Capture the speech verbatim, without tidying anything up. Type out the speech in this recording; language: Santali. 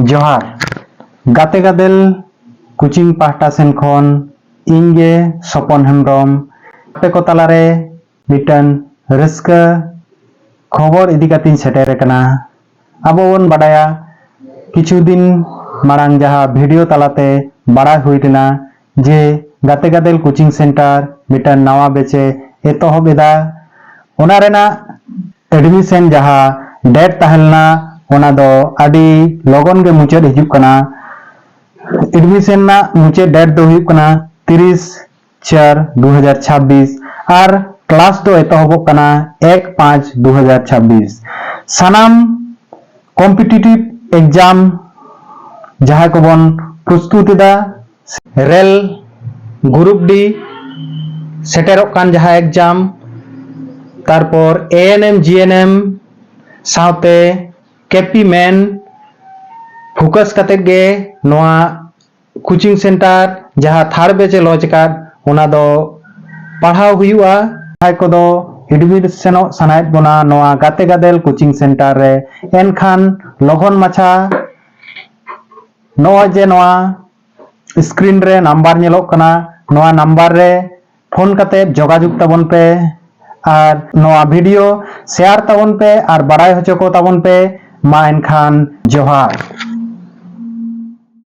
ᱡᱚᱦᱟᱨ᱾ ᱜᱟᱛᱮ ᱜᱟᱫᱮᱞ ᱠᱳᱪᱤᱝ ᱯᱟᱦᱴᱟ ᱥᱮᱱ ᱠᱷᱚᱱ ᱤᱧ ᱜᱮ ᱥᱚᱯᱚᱱ ᱦᱮᱢᱵᱨᱚᱢ ᱟᱯᱮ ᱠᱚ ᱛᱟᱞᱟᱨᱮ ᱢᱤᱫᱴᱟᱝ ᱨᱟᱹᱥᱠᱟᱹ ᱠᱷᱚᱵᱚᱨ ᱤᱫᱤ ᱠᱟᱛᱮᱧ ᱥᱮᱴᱮᱨ ᱟᱠᱟᱱᱟ᱾ ᱟᱵᱚ ᱵᱚᱱ ᱵᱟᱰᱟᱭᱟ, ᱠᱤᱪᱷᱩ ᱫᱤᱱ ᱢᱟᱲᱟᱝ ᱡᱟᱦᱟᱸ ᱵᱷᱤᱰᱤᱭᱳ ᱛᱟᱞᱟᱛᱮ ᱵᱟᱲᱟᱭ ᱦᱩᱭ ᱞᱮᱱᱟ ᱡᱮ ᱜᱟᱛᱮ ᱜᱟᱫᱮᱞ ᱠᱳᱪᱤᱝ ᱥᱮᱱᱴᱟᱨ ᱢᱤᱫᱴᱟᱝ ᱱᱟᱣᱟ ᱵᱮᱪᱮ ᱮᱛᱚᱦᱚᱵ ᱮᱫᱟ, ᱚᱱᱟ ᱨᱮᱱᱟᱜ ᱮᱰᱢᱤᱥᱚᱱ ᱡᱟᱦᱟᱸ ᱰᱮᱴ ᱛᱟᱦᱮᱸ ᱞᱮᱱᱟ, ᱚᱱᱟ ᱫᱚ ᱟᱹᱰᱤ ᱞᱚᱜᱚᱱ ᱜᱮ ᱢᱩᱪᱟᱹᱫ ᱦᱤᱡᱩᱜ ᱠᱟᱱᱟ᱾ ᱮᱰᱢᱤᱥᱚᱱ ᱨᱮᱱᱟᱜ ᱢᱩᱪᱟᱹᱫ ᱰᱮᱴ ᱫᱚ ᱦᱩᱭᱩᱜ ᱠᱟᱱᱟ ᱛᱤᱨᱤᱥ ᱪᱟᱨ ᱫᱩ ᱦᱟᱡᱟᱨ ᱪᱷᱟᱵᱵᱤᱥ ᱟᱨ ᱠᱞᱟᱥ ᱫᱚ ᱮᱛᱚᱦᱚᱵᱚᱜ ᱠᱟᱱᱟ ᱮᱠ ᱯᱟᱸᱪ ᱫᱩ ᱦᱟᱡᱟᱨ ᱪᱷᱟᱵᱵᱤᱥ᱾ ᱥᱟᱱᱟᱢ ᱠᱚᱢᱯᱤᱴᱤᱴᱤᱵᱷ ᱮᱠᱡᱟᱢ ᱡᱟᱦᱟᱸᱭ ᱠᱚᱵᱚᱱ ᱯᱨᱚᱥᱛᱩᱛ ᱮᱫᱟ, ᱨᱮᱞ ᱜᱨᱩᱯ ᱰᱤ ᱥᱮᱴᱮᱨᱚᱜ ᱠᱟᱱ ᱡᱟᱦᱟᱸ ᱮᱠᱡᱟᱢ, ᱛᱟᱨᱯᱚᱨ ᱮ ᱮᱱ ᱮᱢ, ᱡᱤ ᱮᱱ ᱮᱢ ᱥᱟᱶᱛᱮ ᱠᱮᱯᱤ ᱢᱮᱱ ᱯᱷᱳᱠᱟᱥ ᱠᱟᱛᱮᱫ ᱜᱮ ᱱᱚᱣᱟ ᱠᱳᱪᱤᱝ ᱥᱮᱱᱴᱟᱨ ᱡᱟᱦᱟᱸ ᱛᱷᱟᱨᱰ ᱵᱮᱪ ᱮ ᱞᱚᱧᱪ ᱟᱠᱟᱫ, ᱚᱱᱟ ᱫᱚ ᱯᱟᱲᱦᱟᱣ ᱦᱩᱭᱩᱜᱼᱟ᱾ ᱡᱟᱦᱟᱸᱭ ᱠᱚᱫᱚ ᱮᱰᱢᱤᱥᱚᱱᱚᱜ ᱥᱟᱱᱟᱭᱮᱫ ᱵᱚᱱᱟ ᱱᱚᱣᱟ ᱜᱟᱛᱮ ᱜᱟᱫᱮᱞ ᱠᱳᱪᱤᱝ ᱥᱮᱱᱴᱟᱨ ᱨᱮ, ᱮᱱᱠᱷᱟᱱ ᱞᱚᱜᱚᱱ ᱢᱟᱪᱷᱟ ᱱᱚᱜᱼᱚᱭ ᱡᱮ ᱱᱚᱣᱟ ᱥᱠᱨᱤᱱ ᱨᱮ ᱱᱟᱢᱵᱟᱨ ᱧᱮᱞᱚᱜ ᱠᱟᱱᱟ, ᱱᱚᱣᱟ ᱱᱟᱢᱵᱟᱨ ᱨᱮ ᱯᱷᱳᱱ ᱠᱟᱛᱮ ᱡᱳᱜᱟᱡᱳᱜᱽ ᱛᱟᱵᱚᱱ ᱯᱮ ᱟᱨ ᱱᱚᱣᱟ ᱵᱷᱤᱰᱤᱭᱳ ᱥᱮᱭᱟᱨ ᱛᱟᱵᱚᱱ ᱯᱮ ᱟᱨ ᱵᱟᱲᱟᱭ ᱦᱚᱪᱚ ᱠᱚ ᱛᱟᱵᱚᱱ ᱯᱮ᱾ ᱢᱟ ᱮᱱᱠᱷᱟᱱ ᱡᱚᱦᱟᱨ᱾